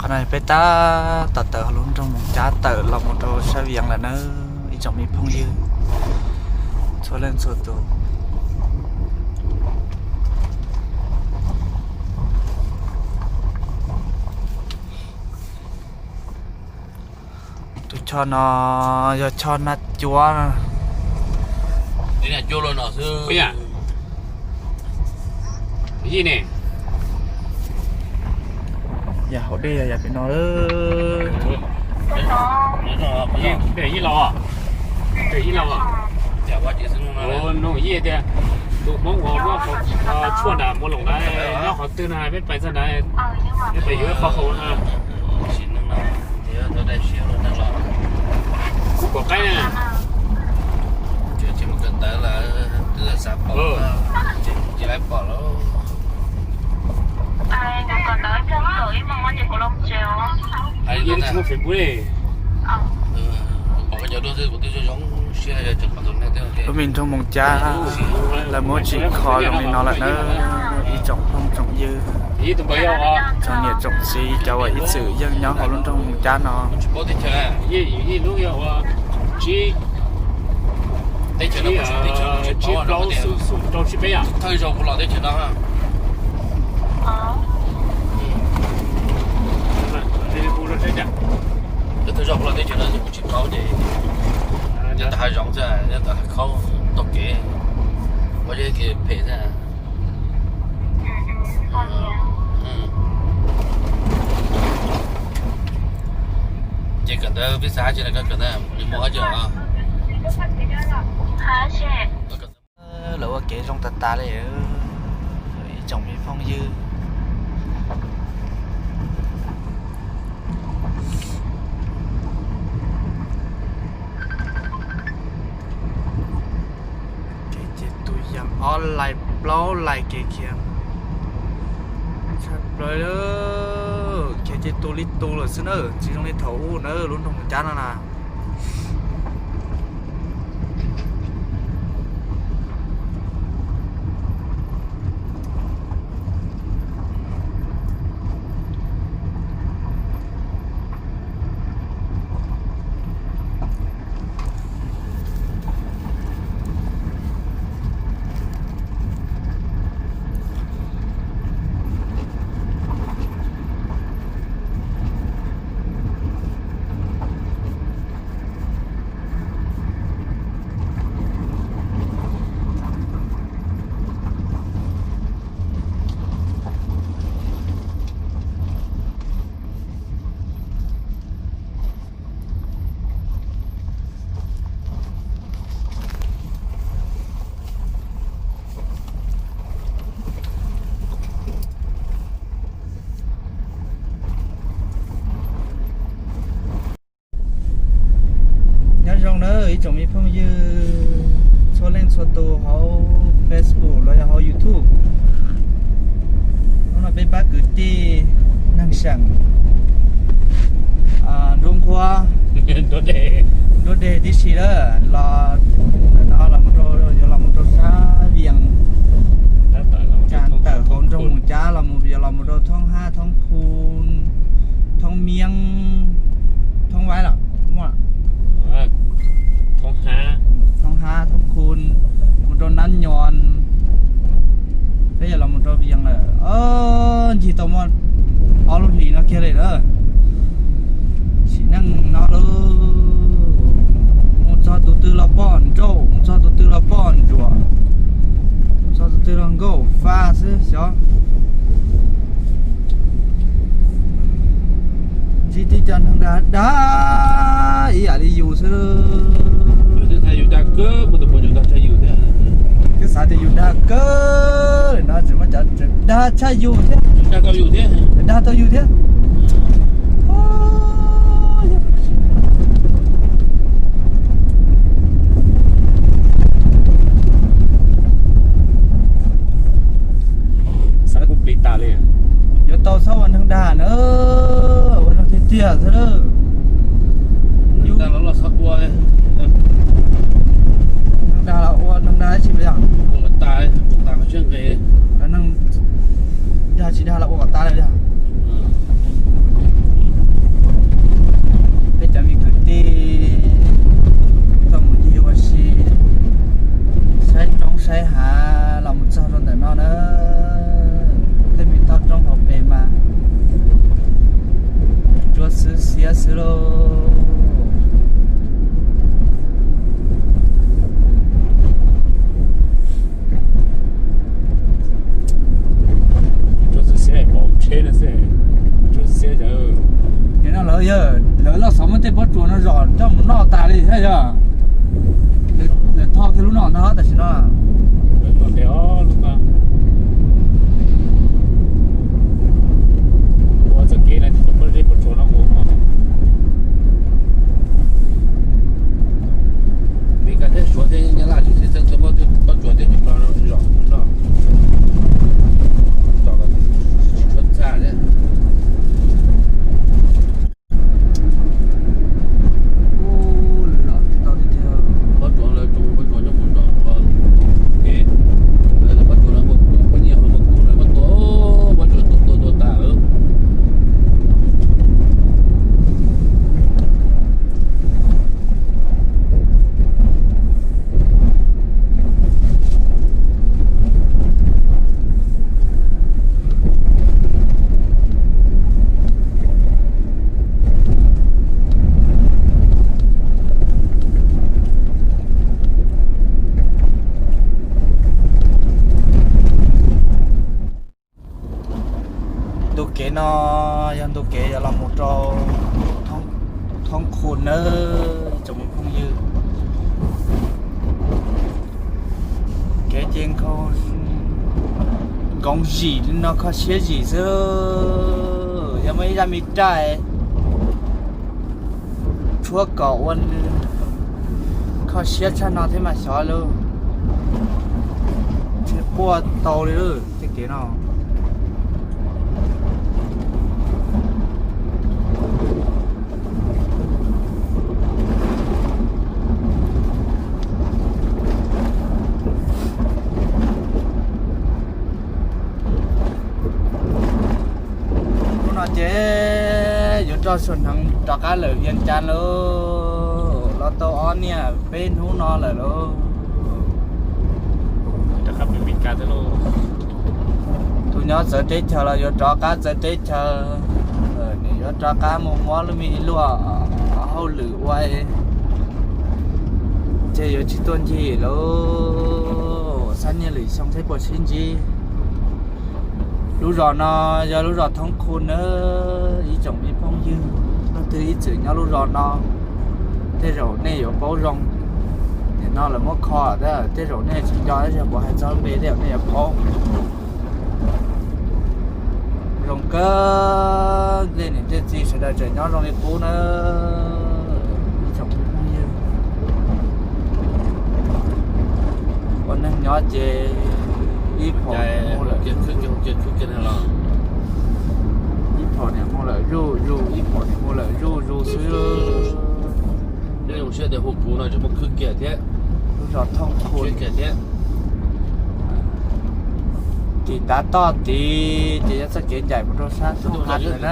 No peb tab tom tawm hauv lub nroog Moos Cab tawm los mus rau sab Vias lawm na, ib tsoom me phooj ywg txhua leej txhua tus. Tus choj no yog choj nab cuab. Yij ne, yam hauv dej yog yam pem no. Yij laus, yij laus, nug yij tias tus Hmoob uas muab tshuaj nram Muas Loos ntawd nyob qhov twg na, peb pais txog ntawd, peb pais yuav ib qho hau na. Kuv pom qaib na. Tsis mus kawm ntawv lawm, twb xav pom, tsis laib pom lawm. Pom koj cov duab xwb kuv twb zoo zoo siab. Lub me nroog Moos Cab lawv muab tsim kho zoo li no lawm na, ib tsoom phooj tsoom ywg, tsoom niam tsoom txiv, cov uas ib txwm yeej nyob hauv lub nroog Moos Cab no. Teb chaws no kuv tsis paub, teb chaws no, thawj zaug kuv los teb chaws no. Thawj zaug kuv los teb chaws no ces kuv tsis paub ces nyob tau hav zoov xwb, nyob tau hav khaub taug kev, ua zej kev phem xwb. Ces kawm ntawv peb xav hab tsi na, koj kawm ntawv nws muaj hab tsi os? Lawv ua kev zoo tas tas li, ib tsoom me phooj ywg. Kev ces tus yam ob lais plaub lais kev khiav tshaj plaws, khiav ces tu li tu lawm xwb na, tsis zoo li thaum ub na, lub nroog Moos Cab no na. Nyob zoo na ib tsoom me phooj ywg txhua leej txhua tus hauv Facebook los yog hauv YouTube. Hnub no peb pab kwv tij neeg seem nruab nqhuab nruab deg tib si lawm los, no los mus rau, yuav los mus rau sab Vias, tawm hauv nroog Moos Cab los mus, yuav los mus rau thoob Hab, thoob Khu, thoob Miab, thoob Vaib los muaj, thoob Hab, thoob Khu, mus rau Nab Nyos, peb yuav los mus rau Vias lawm. Ncig tau muaj ob lub hlis no kiag li lawm. Sim neej no lauj, mus txog tus twg los poj nrauj, mus txog tus twg los poj ntsuam, mus txog tus twg los nkauj fa xwb xyov. Ntsib tib co neeg dag dag ib yam li yus xwb. Twb xav tias yus dag kawg li no tseem muaj cov dag tshaj yus thiab, dag tau yus thiab. Xav kuv plis tas li. Yuav tau txhob ua neeg dag na, ua neeg tiag tiag xwb. Neeg dag los ua neeg dag tsis li yog? Neeg dag tsis dag los ua kom tas li yog? Nim no lawv yog lawv loj xov muab tej pob tsuas no zom coj mus noj tas li thiab yog. Lawv tho kiag lub no ntag tam sim no. Ua txoj kev no pob zeb pob tsuas no mus. Meskas thiab Suav thiab Nyab Laj tsis txeeb txeeb pob tsuas tej cov no zom no. Zom tsis tshua txaj thiab. Pob tsuas lawv tsoo pob tsuas nyob mus zom ua kev, lawv pob tsuas lawv muaj kub, muaj nyiaj ho muaj kub lawv muab tua, pob tsuas tua tua tua tas lawm. Ntu kev no yog ntu kev yuav los mus rau Thoob Khu nawb tsoom me phooj ywg. Kev ces nkoos zim li no kho siab zim xwb. Yog muaj ib zaj me raj tshuab kom ua kho siab tshaj no thiab mas xyov lauj. Tsis quaj tau li lawm tej kev no. Hnub no ces yuav rau suav hneev rov qab lawm Vias Cas lauj, los tau ob niaj peb hnub no lawm lauj. Tus nyob txawv teb chaws los yuav rov qab txawv teb chaws, nws yuav rov qab mus muab lub me luaj hauj lwm ua, ces yuav tsis tuaj ncig lauj, xab niaj lwm xyoo thiaj puas sib ntsib. Lub zos no yog lub zos Thoob Khu nawb ib tsoom me phooj ywg, leej twg ib txwm nyob lub zos no, tej zaum nej yuav paub zoo. Nim no lawv muab kho thiab, tej zaum nej tsis nco tab sis kuv hais txog lub npe tej zaum nej yuav paub. Zoo kawg, tej niam tej txiv sawv daws tseem nyob zoo li qub na. Ib tsoom phooj ywg, ua neeg nyob ces ib phaum mus lawm, ib phaum niam mus lawm zuj zus, ib phaum niam mus lawm zuj zus xwb. Nyob zoo siab tias hu kuv no tseem muaj khwb kiag thiab. Lub zos Thoob Khu thiab. Tim tav toj tid ces yog txoj kev ncaim mus rau sab Thoob Hab lawm na.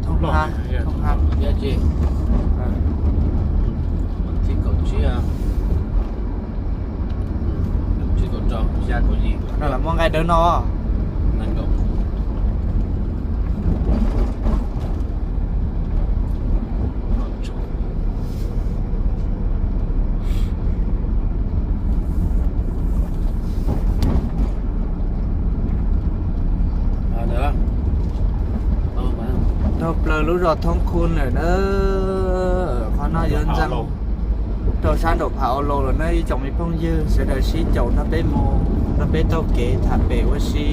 Thoob Hab, Thoob Hab. Thib kaum tsib, kaum rau, xya, kaum yim. No lawv muaj nqaij dawb no. Dhau plaws lub zos Thoob Khu lawm na. Qhov no yuav ntxeev rau sab nraum Phav Au Laus lawm na ib tsoom me phooj ywg, sawv daws sib caum nrog peb mus, nrog peb taug kev tham pem ua si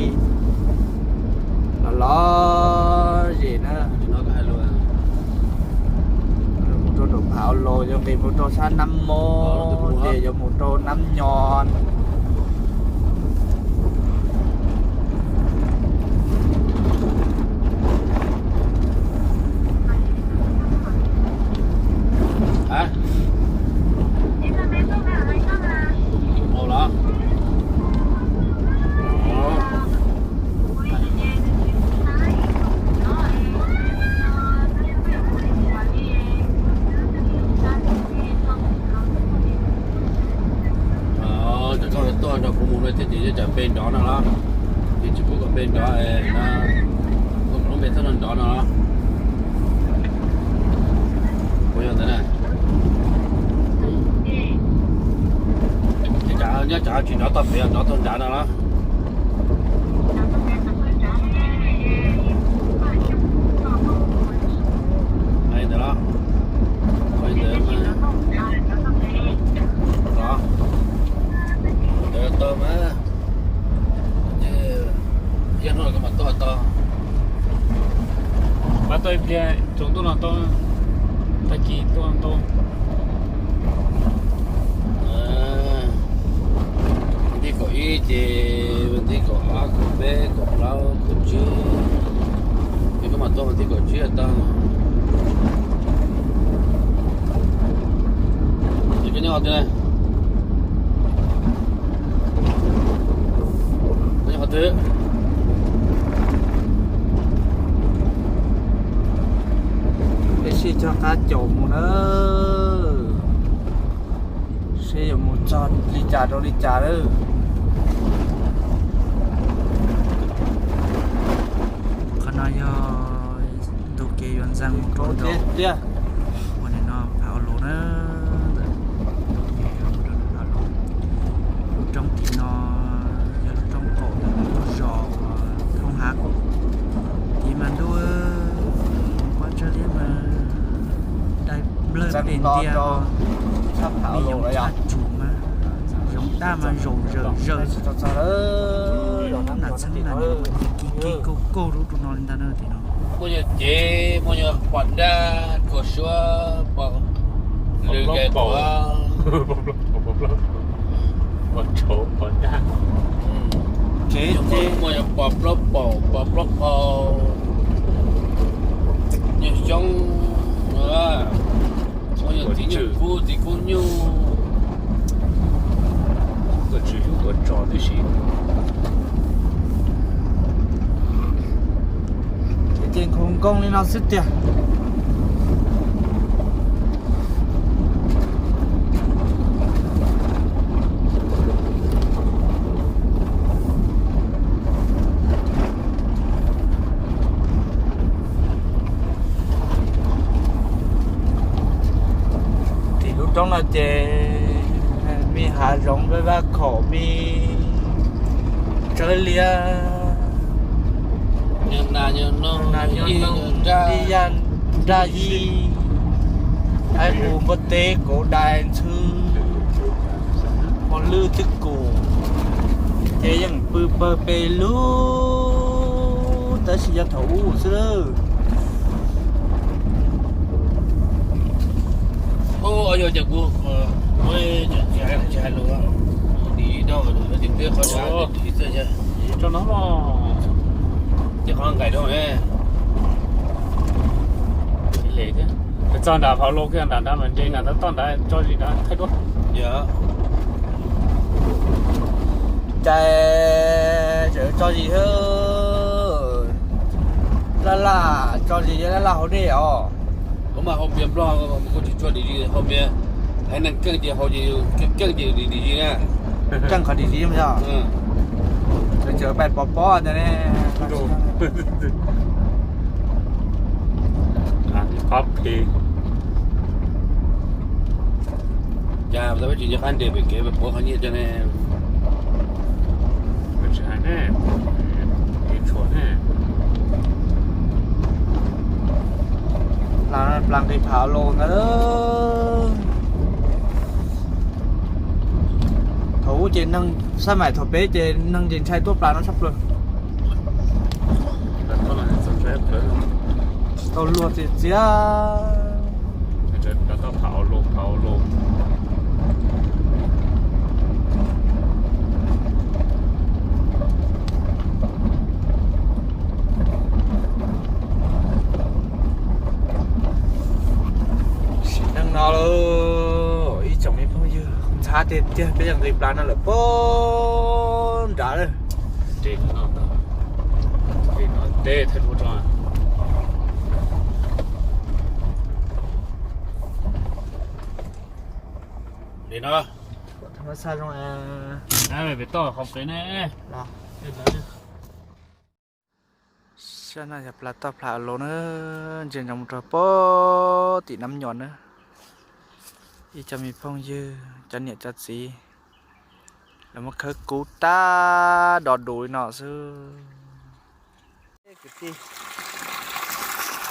los lom zem na. Mus rau nraum Phav Au Laus yuav nqis mus rau sab Nab Mob ces yuav mus rau Nab Nyo. Cov koj tuaj nrog kuv mus no thiab ces yeej tsam npe nrov no los, ces tsis pub kom npe nrov, koj lub npe txhob nrov no los. Kuv yog ntawd na. Nyob tsam tsis nrov toj pem, nrov toj nrad no los. Pab tuaj ib pliag tsaus ntuj no tau, tag kis tuaj ntau. Hnub tim kaum ib ces hnub tim kaum ob, kaum peb, kaum plaub, kaum tsib, ces koj mam tuaj hnub tim kaum tsib tau. Ces koj nyob qhov twg? Koj nyob qhov twg? Peb sib cog qab caum mus na, seb yuav mus txog li cas rau li cas lawm. Qhov no yog ntu kev yuav ntxeev mus rau tiag tiag. Ua nim no Phav Au Laus na, ntu kev yuav mus rau Phav Au Laus. Lub roob tim no yog lub roob qaum ntawm lub zos uas Thoob Hav. Tim mas ntuj, pob tsag liab mas dai nplawg pem ntiag, me yoov tshaj tsum mas yoov daj mas zaum zawm zawm. Nam txheeb nam nyuam mas kis kis kaug kaug rau rau no li ntag na tim no. Muaj nyuag cev, muaj nyuag pom dab, kaum suab, pom lwm nkais quav, pom dab, muaj nyuag pom plaub paum, pom plaub qau, nyuag xyoob, muaj nyuag txiv nyuj kub, txiv kub nyuj. Tuaj tswv yug tuaj tso tib si. Ces nkhoos nkoos li no xwb tiag. Tim lub roob no ces me hav zoov vaj vaj khaum, me tsawb liab, nraj yij, haib qus npua teb kauv dais ntxhw, hauv lwj twb kum, ces yeej pw pawg pes lug tab sis yog thaum ub xwb lawm. Ua yog cas kuv tsis hais lus, dim dau, dim teb qhov tsav dim txawj, tso no, tej qhov nqaim dau ne. Txog nram Phau Lauj kiag nram nrad mas nres nram tab toj nrad tso zis nrad thaij duab. Yog cas tseem tso zis, laj laj tso zis, laj laj haus dej os. Kuv mas haus pias nplog kuv tsis tshua dim zis, haus pias haiv neeg keej ces haus ces keej ces dim zis na. Keej qhov dim zis yog. Tseem pais pov pob ntawd ne. Qab phem. Cas tau peb tsis nco qab nres pem kev peb puav qhov nyiaj cov ne. Tsis hais ne, kev tshuam ne. Plas nqis Phau Lauj ntawd. Thaum ub ces neeg, xab maim thaum peb ces neeg ces ntshai tuaj plas no tshaj plaws. Tsis tau luag txias txias. Toj Phau Lauj, Phau Lauj. Sim neej no lauj, ib tsoom me phooj ywg, ntxhab tiag tiag peb yeej nqis plas no lawm pab nrad lawm. Li no, peb toj qhov pem ne. Sab no yog plas toj Phau Lauj na, ntsia ntsoov mus rau pem tim Nab Nyos na. Ib co me phooj ywg, cov niam cov txiv, lawv muab khawb kub tag do dus li no xwb. Kwv tij,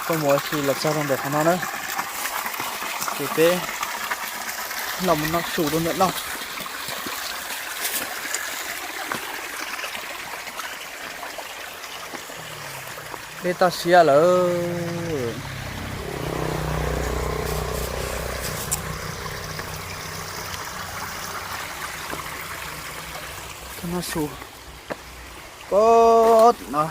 tuaj mus ua si los txog rau ntawm qhov no na, ces peb los mus noj su rau ntawm no. Peb toj siab lawm. Cov no su pob tim no.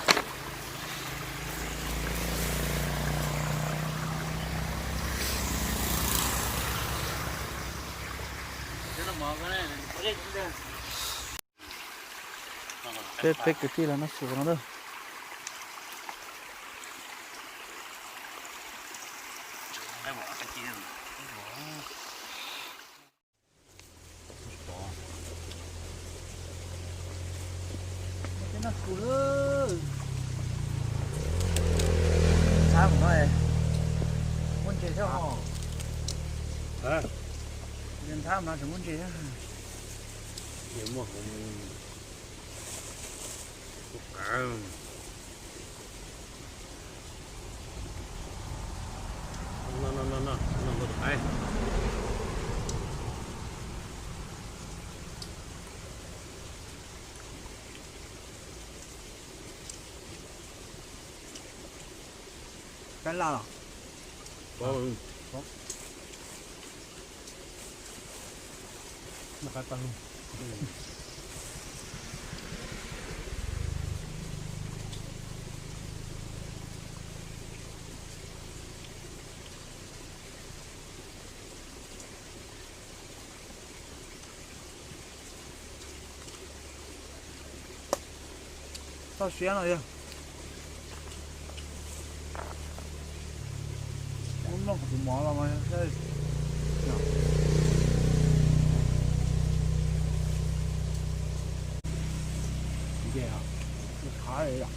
Peb, peb kwv tij los noj su no na. Peb noj su lawm. Ntxhab no muaj ntses thiab os. Ntxhab no tseem muaj ntses thiab. Kab laj los? Txhob siab no yog. Muab noj kuv tus mov los mas. Ntses, khav li yom.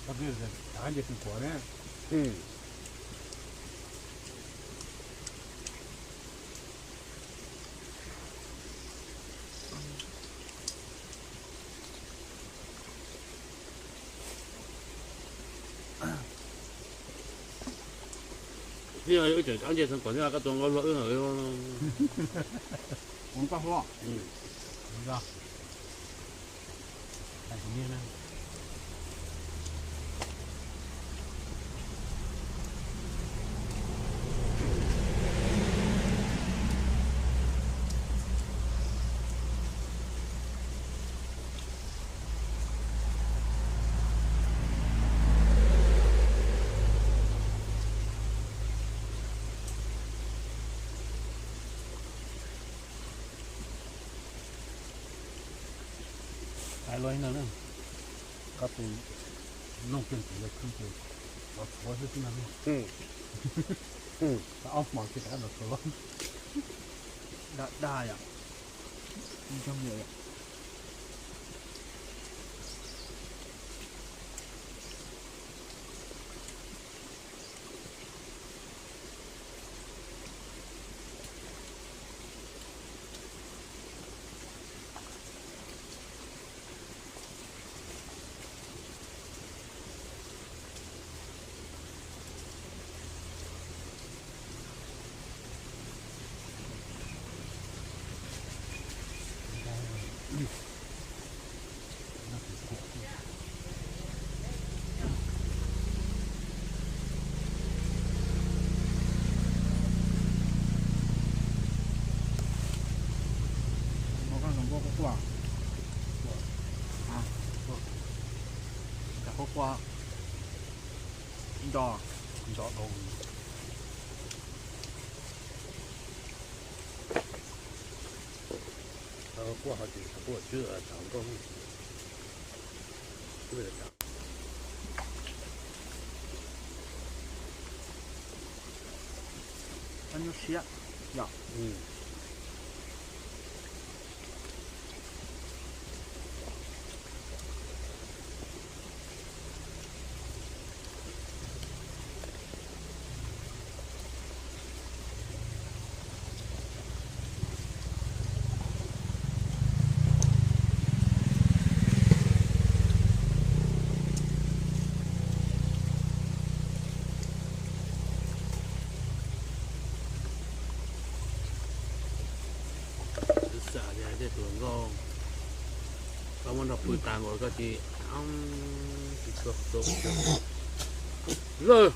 Ntses kws kuav ne. Wb tseem tsab ntses xeev kom thiab koj tua nqaij luaj wb. Ua koj hlob. Hais los li no na, koj tus noog kiag ntxiv yog khwb ces los tshuav xwb xwb no. Ob hmos tsis kav los tshuav los. Dag dag yom. Ntsoog yom. Quaj quaj nto, nto dhau. Quaj ho tsis quaj tswb tsav nkauj. Nyuaj siab yom. Muab nrog pw tas nkaus koj cia li, tsis txhua, txhua, txhua, lawm.